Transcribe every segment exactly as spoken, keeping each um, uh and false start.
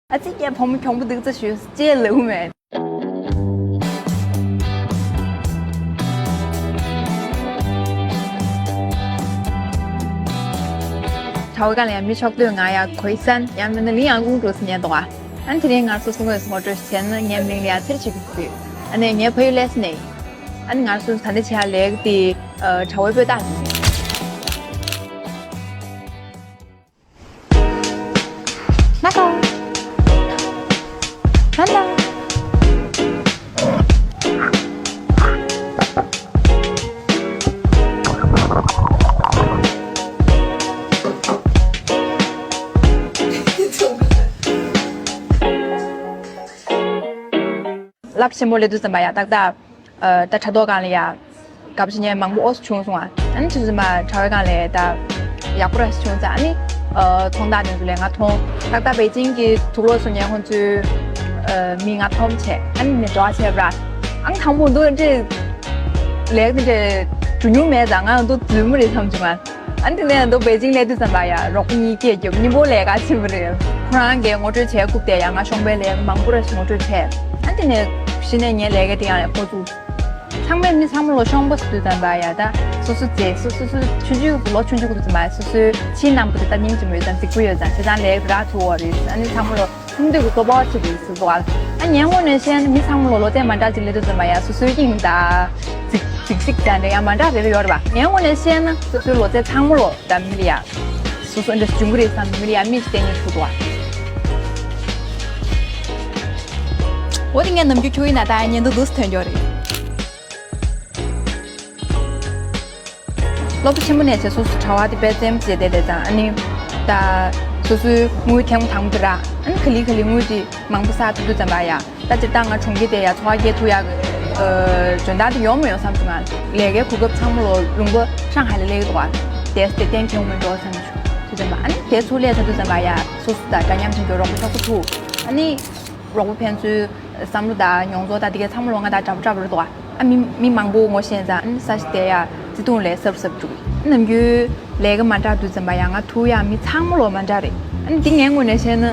ཨ་ཙི་ཀྱེ་བུ་མོ་གྱོང་པོ་འདུག་ཙ་ཞུ་ཅེས་ལེའུ་མེད། གྲྭ་བ་གང་ལ་ཡང་མི་ཆོག་དུས་ང་ཡང་གོས་སན་ཡང་མིན་ན་ལི་ཡང་ཀུང་འགྲོ་སི་ཉན་དོ། ཨ་ནི་དེ་རིང་ང་སོ་སོ་ངོས་སུ་ངོ་སྤྲོད་བྱས་ན་ངའི་མིང་ལ་ཡང་ཚེར་ཆེ་གི་ཟེར། ཨ་ནི་ངའི་ཕ་ཡུལ་ལེ་སི་ནས། ཨ་ནི་ང་སོ་སོ་ད་ནི་བྱེད་ཡ་ལེགས་ཏེ་གྲྭ་བའི་སྤོས་རྟགས་ཟེར། ན་ཀའོ། ན་ན། རླབས་ཆེན་པོ་སླེབས་དུས་ཙམ་པ་ཡ་ཏག་ཏག་ཨ། ད་དྲ་ཐོག་སྒང་ལ་ཡ། སྐབས་ཕྱི་ཉིན་མང་པོ་ཨོ་སི་བྱུང་སོང་ཨ། ཨ་ནི་ཆུ་ཚོད་མ་དྲ་བའི་སྒང་ལ་ད་ཡག་པོ་ར་ཞིག་བྱུང་ཙང་ཨ་ནི། ཨ། ཚོང་རྟགས་དེ་ཚོ་ལས་ང་མཐོང་། ཏག་ཏག་པེ་ཅིང་གི་དུག་ལོག་སོང་ཉན་ཁོང་ཚོའི། ཨ། མི་ང་མཐོང་བྱས་ཨ་ནི་ནི་འགྲོ་བ་བྱས་པ་ར། ཨང་དང་པོ་འདུག་འདྲེ། ལས་ཀ་འདྲེ། འགྲོ་མྱོང་མེད་ཙང་ང་འདུག་རྫུན་མ་རེད་བསམ་བྱུང་ཨ། ཨ་ནི་དེ་ནས་འདུག་པེ་ཅིང་སླེབས་དུས་ཙམ་པ་ཡ་རོགས་པ་གཉིས་སྐད་རྒྱབ་གཉིས་པོ་ལས་ཀ་ཕྱིན་པ་རེད། ཁོ་རང་གིས་ངོ་སྤྲོད་བྱས་རྐུབ་དེ་ཡ་ང་ཤོང་པའི་ལས་ཀ་མང་པོ་ར་ཞིག་ངོ་སྤྲོད་བྱས། ཨ་ནི་དེ་ནས་གཞི་ནས་ངའི་ལས་ཀ་དེ་ཡང་ལས་འགོ་བཙུགས། ཚང་མས་མི་ཚང་མ་ལོ་ཤོང་པ་ཟེར་དུས་ཙམ་པ་ཡ་ད་སོ་སོ་རྗེས་སོ་སོ་སོ་ཆུང་ཆུང་ལོ་ཆུང་ཆུང་གི་དུས་ཙམ་པ་སོ་སོའི་ཕྱིའི་རྣམ་པ་དེ་ད་སྙིང་རྗེ་མོ་ཡོད་ཙང་རྫིག་པོ་ཡོད་ཙང་བྱས་ཙང་ལས་རག་ཐུབ་འོ་རེད། ཨ་ནི་ཚང་མ་ལོ་ཆུང་དུས་ཀྱི་བཟོ་པ་ཞིག་རེད་ཟེར་བ། ཨ་ངའི་ངོས་ནས་བཤད་ན་མི་ཚང་མ་ལོ་ལོ་ཚད་མ་འདྲ་ཅིག་སླེབས་དུས་ཙམ་པ་ཡ་སོ་སོའི་དབྱིངས་ད་རྫིག་རྫིག་རྫིག་ཙང་འདྲ་ཡ་མ་འདྲ་རེ་རེ་ཡོད་རེད་པ། ངའི་ངོས་ནས་བཤད་ན་སོ་སོའི་ལོ་ཚད་ཚང་མ་ལོ་ད་མི་ལ་ཡ། སོ་སོ་འདྲ་བྱུང་གི་རེད་བསམ་མི་ལ་ཡ་མིག་གཏད་ཉེན་ཐུག་འདུག་ཨ། འོ་དེ་ངས་ནམ་རྒྱུན་ཁྱོད་ཡིན་ན་ད་ཉན་དུ་འདུག་སེ་ཐོན་འགྱོ་རེད། སློབ་གྲྭ་ཆེན་མོ་ནས་བྱས་སོ་སོ་གྲྭ་བ་དེ་དཔེ་བཙན་པོ་བྱས་བསྡད་བསྡད་ཙང་ཨ་ནི། ད་སོ་སོའི་དངུལ་ཐེངས་མ་དང་པོ་དེ་ར་ཨ་ནི་ག་ལེ་ག་ལེ་དངུལ་དེ་མང་པོ་བསགས་ཐུབ་དུས་ཙམ་པ་ཡ། ད་སྤྱིར་བཏང་ང་གྲོང་ཁྱེར་དེ་ཡ་འཚོ་བ་སྐྱེལ་ཐུབ་ཡག་གི་ཨ། འཇོན་ཐང་དེ་ཡོང་མི་ཡོང་བསམ་བྱུང་ང་། ལས་ཀའི་གོ་སྐབས་ཚང་མ་ལོ་ལུང་པ་ཧྲང་ཧའེ་ལ་སླེབས་ཀྱི་འདུག་ག་དེ་དེ་གཏན་འཁེལ་མི་འགྲོ་བསམ་བྱུང་དུས་ཙམ་པ་ཨ་ནི་དེ་ཚུར་སླེབས་ཚར་དུས་ཙམ་པ་ཡ་སོ་སོ་དང་འདྲ་མཉམ་བྱེད་རྒྱུ་རོགས་པ་ཆོག་པོ་ཐུག་ཨ་ནི་རོགས་པ་ཕན་ཚུན་བསམ་བློ་དང་མྱོང་ཚོར་དང་དེ་གའི་ཚང་མ་ལོ་ང་དང་འདྲ་པོ་འདྲ་པོ་རེད་འདུག་ག་ཨ་མི་མི་མང་པོ་ངོ་ཤེས་ཙང་ཨ་ནི་ས་གཞི་དེ་ཡ་བརྩེ་དུང་ལས་སབ་སབ་འགྲོ་གི་ནམ་རྒྱུན། ལས་ཀ་མ་འདྲ་དུས་ཙམ་པ་ཡང་ང་ཐུག་ཡག་མི་ཚང་མ་ལོ་མ་འདྲ་རེད། ཨ་ནི་འདི་ངའི་ངོས་ནས་བཤད་ན།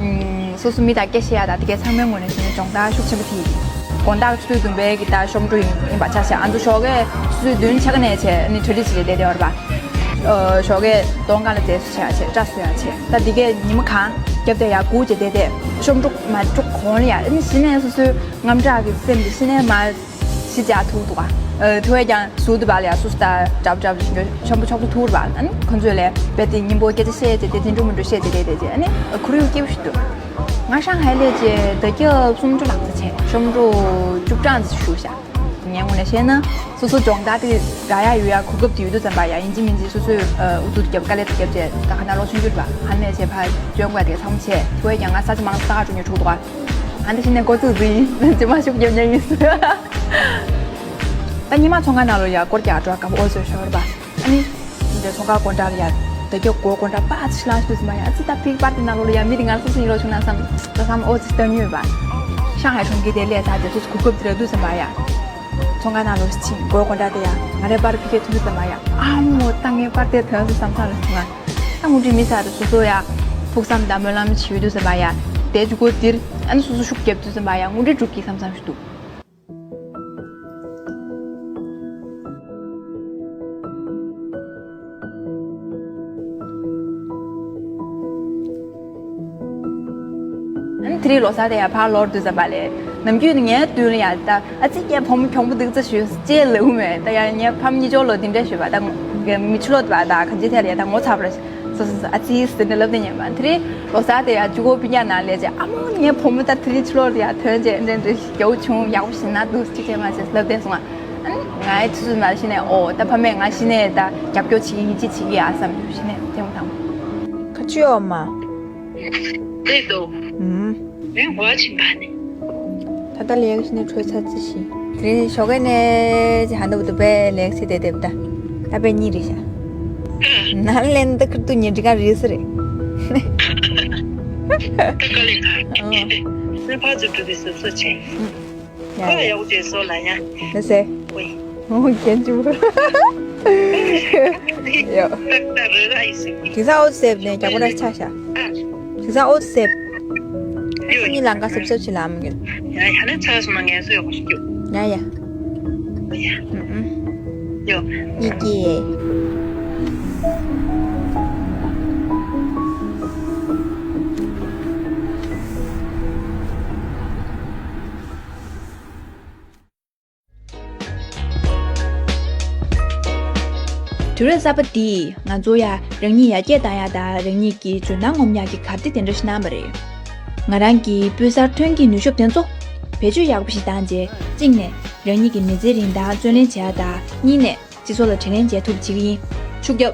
ཨུམ། སོ་སོ་མི་དང་སྐད་བཤད་ཡག་དང་དེ་གའི་ཚང་མའི་ངོས་ནས་བཤད་ན་སྦྱོང་བརྡར་ཤུགས་ཆེན་པོ་ཐེབས་ཡོད། དགོང་དག་ཆུ་ཚོད་བདུན་པའི་གི་ད་གཤོམ་འགྲོ་ཡིན་ཡིན་པ་ཆ་བཞག་ཨ་མདོ་ཞོགས་ཀས་ཆུ་ཚོད་བདུན་ཕྱེད་ཀ་ནས་བྱས་ཨ་ནི་གྲ་སྒྲིག་བྱེད་བསྡད་བསྡད་ཡོད་རེད་པ། ཨ། ཞོགས་ཀས་གདོང་ཁ་ལ་རྫས་བཟོ་བྱེད་ཡག་བྱས་སྐྲ་བཟོ་ཡག་བྱས་ད་དེ་གའི་ཉི་མ་གང་རྒྱབ་བསྡད་ཡག་སྒུག་བྱས་བསྡད་བསྡད་གཤོམ་འགྲོ་མ་འགྲོ་གོང་ལ་ཡ་ཨ་ནི་གཞི་ནས་སོ་སོའི་དངངས་སྐྲག་གི་སེམས་དེ་གཞི་ནས་མ། ཞི་བྱ་ཐུག་འདུག་ག་ཨ། ཐུག་པས་ཀྱང་ཟུར་དུ་བ་ལ་ཡ་སུ་སུ་ད་འདྲ་པོ་འདྲ་པོ་ཞིག་འགྲོ་ཆོམ་པོ་ཆོག་ཏུ་ཐུག་རུ་བ་ཨ་ནི་ཁོ་ཚོས་ལས་རྦད་དེ་སྙིང་པོ་སྐད་ཆ་བཤད་བྱས་དེ་དེ་འགྲོ་མི་འགྲོ་བཤད་བྱས་རེད་དེ་ཨ་ནི་ཁོར་ཡུག་སྐྱིད་པོ་ཞིག་འདུག་ང་ཧྲང་ཧའེ་སླེབས་རྗེས་ཟླ་རྒྱབ་སུམ་ཅུ་ལྷག་ཙམ་བྱས་གཤོམ་འགྲོ་བཅུ་གྲངས་ཙམ་བཞུགས་ཤག་ངའི་ངོས་ནས་བཤད་ན་སོ་སོ་སྦྱོང་བརྡར་དེ་རག་ཡ་ཡོད་ཡ་གོ་སྐབས་དེ་ཡོད་དུས་ཙམ་པ་ཡ་ཡིན་གཅིག་མིན་གཅིག་སོ་སོས་ཨུ་ཐུག་རྒྱབ་དཀའ་ལས་རྒྱབ་བྱས་ད་ག་ན་ལོ་ཆུང་ཆུང་རེད་པ་ཧ་ནས་བྱས་ཕར་བྱོན་དགོས་ཡ་དེ་ཚང་མ་བྱས་ཐུག་པས་ཀྱང་ང་ས་ཆ་མང་ས་ཁ་འགྲོ་ཉོ་འགྲོ་འདུག་ག་ཨ་འདི་ཕྱི་ནས་འགོ་བཙུགས་ཟིན་རྗེས་མ་ཤུགས་རྒྱབ་མྱོང་ཡིན་ཟེར། ད་ཉི་མ་ཚོང་ཁང་ནང་ལོ་ཡ་སྐོར་རྒྱག་འགྲོ་སྐབས་ཨོ་ཟེར་ཤོར་བ། ཨ་ནི། འདི་ཚོང་ཁང་སྒོ་འགྲམ་ལ་ཡ། ད་རྒྱ་སྒོ་སྒོ་འགྲམ་པ་ཚི་ལང་ཤུ་ཟིན་མ་ཡ་ཨ་ཙི་ད་ཕིག་པར་དེ་ནང་ལོ་ལ་ཡ་མི་དེ་ང་སོ་སོ་ཡིན་རོགས་བྱུང་ན་བསམ། ད་བསམ་ཨོ་ཙི་སྟོན་ཉོས་པ། ཤང་ཧའེ་གྲོང་ཁྱེར་དེ་ལས་ད་དེ་ཚོ་གོ་སྐབས་དེ་ར་འདུག་ཟིན་མ་ཡ། ཚོང་ཁང་ནང་ལོ་ཕྱིན་སྒོ་སྒོ་འགྲམ་དེ་ཡ་ང་རའི་པར་ཕི་ཁེ་ཐུང་ཐུང་ཟིན་མ་ཡ་ཨ་མོ་ད་ངའི་པར་དེ་ཐོན་སོང་བསམ་བསམ་ར་བྱུང་ང་། ད་ངུ་འདྲི་མི་ས་དེ་སོ་སོ་ཡ། ཕུགས་བསམ་དང་སྨོན་ལམ་བྱེད་འདུག་ཟིན་མ་ཡ། དེ་ཇུ་གོ་དེར་ཨ་ནི་སོ་སོ་ཤུགས་རྒྱབ་འདུག་ཟིན་མ་ཡ་ངུ་འདྲི་འགྲུབ་ཀྱི་བསམ་བསམ་ཞིག་འདུག་ཨ་ནི་དེ་རིང་ལོ་གསར་དེ་ཡང་ཕར་ལོག་འདུག་ཟེར་བ་ལས། ནམ་རྒྱུན་ནི་ངའི་མདུན་ལ་ཡང་ད་ཨ་ཙི་ཀྱེ་བུ་མོ་གྱོང་པོ་འདུག་ཙ་ཞུ་ཅེས་ལབ་མེད་ད་ཡང་ངའི་ཕ་མ་གཉིས་ཆོག་ལོ་འདི་འདྲ་ཞུས་པ་ད་མི་ཆུ་ལོ་དུ་བ་ད་ག་ཇི་ཐད་ལ་ཡང་ད་ངོ་ཚ་བར། སོ་སོ་སོ་ཨ་ཙི་ཟེར་ནས་ལབ་དེ་ཉན་པ། དེ་རིང་ལོ་གསར་དེ་ཡང་ཇུ་གོ་པི་ཉག་ནང་སླེབས་རྗེས་ཨ་མོ་ངའི་བུ་མོ་ད་དེ་རིང་ཕྱི་ལོགས་ལ་ཡང་ཐོན་རྗེས་འདྲེ་འདྲེ་རྒྱའུ་ཆུང་ཡག་པོ་ཞིག་ན་འདུག་ཅི་བྱས་མ་བྱས་ལབ་དེ་སོང་ང་། ཨ་ནི་ང་ཡི་ཚུལ་མ་ཤི་ནས་ཨོ་ད་ཕ་མས་ང་ཤི་ནས་ད་རྒྱབ་སྐྱོར་བྱེད་ཀྱི་ཡིད་ཆེས་བྱེད་ཀྱི་ཡ་བསམ་རྒྱུ་ཤི་ནས་དེ་མོ་དང་། ཁ་ཆུ་ཨོ་མ། དེ་དོ། ཨུམ། ངས་གོ་བ་ཕྱིན་པ་ནི། ད་ལྟ་ལེགས་ཤི་ནས་འཕྲོད་ཚར་ཙི་ཤི། དེ་རིང་ཞོགས་ཀས་ནས་ཅི་ཧ་འདབ་དུ་པའི་ལེགས་སི་དེ་དེབ་ད། ད་པའི་གཉིས་རེད་ཤག་ནང་ལན་ད་ཁུར་དུ་ཉིན་འགྲིག་ག་རེད་ཟེར། ད་དཀའ་ལས་ཁག་ཨོ། ནས་ཕར་ཚུར་འགྲོ་བའི་གཟབ་གཟབ་བྱས། ཡ་ཁོ་ཡ། ཡག་པོ་བྱས་སོ་ལ་ཡ། ལ་སེ། ཝེ། ཨོ་གན་ཅུ། ཡོ། ད་ད་རེ་ར་ཡི་སི། དེང་སང་ཨོ་ཙི་སེབ་ནས་རྒྱ་པོ་ར་ཆ་ཤ། དེང་སང་ཨོ་ཙི་སེབ། ཡོད། ཁྱེད་གཉིས་ལ་ང་གཟབ་གཟབ་བྱེད་ལ་ཨ་མ་རྒན། ཡ་ཡ་ནི་ཚ་སོང་ན་ངལ་གསོ་ཡོད་པ་ཞིག་ཡོད། ཡ་ཡ། ཡ། ཨུ་ཨུ། ཡོད། ཡིག་གེ། དུས་རབས་གསར་པ་འདིས་ང་ཚོ་ཡ་རང་ཉིད་ཡར་རྒྱས་གཏང་ཡ་དང་རང་ཉིད་ཀྱི་འཇོན་ཐང་ངོམ་ཡ་གི་གར་སྟེགས་དེ་འདྲ་ཞིག་གནང་བ་རེད། ང་རང་གིས་སྤུས་གསར་ཐོན་སྐྱེད་ནུས་ཤུགས་དེ་ཚོ་བེད་སྤྱོད་ཡག་པོ་ཞིག་བཏང་རྗེས་གཅིག་ནས་རང་ཉིད་ཀྱི་མི་ཚེ་རིང་ཐང་བརྩོན་ལེན་བྱེད་ཡ་དང་གཉིས་ནས་སྤྱི་ཚོགས་ལ་དྲིན་ལན་འཇལ་ཐུབ་པ་བྱེད་ཀྱི་ཡིན། ཤུགས་རྒྱབ།